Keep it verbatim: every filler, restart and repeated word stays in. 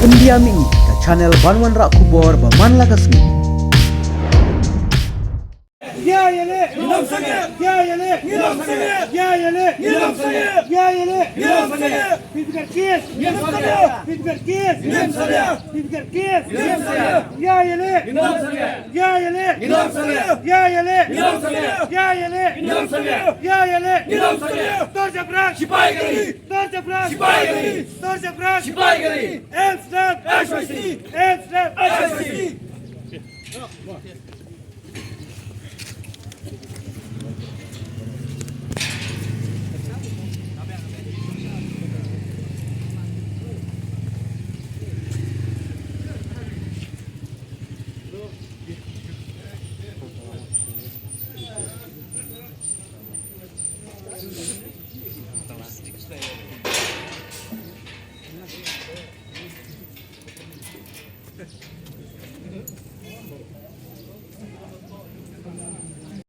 India Mini, ka channel ban wanrah khubor ba man la ka sngi. Ya ïaleh. Ngi lam sangeh. Ya ïaleh. Ngi lam sangeh. Ya ïaleh. Ngi lam sangeh. Ya ïaleh. Ngi lam sangeh. Phi ïa ker case. Ngi lam sangeh. Phi ïa ker case. Ngi lam sangeh. Phi ïa ker case. Ngi lam sangeh. Ya ïaleh. Ngi lam sangeh. Ya ïaleh. Ngi lam sangeh. Ya ïaleh. Ngi lam sangeh. Ya ïaleh. Ngi lam sangeh. Ya ïaleh. Ngi lam sangeh. Tor jabra. Sipai gari. Tor jabra. Sipai gari. Tor jabra. Sipai gari. M SLAPP. M SLAPP. M SLAPP. M SLAPP.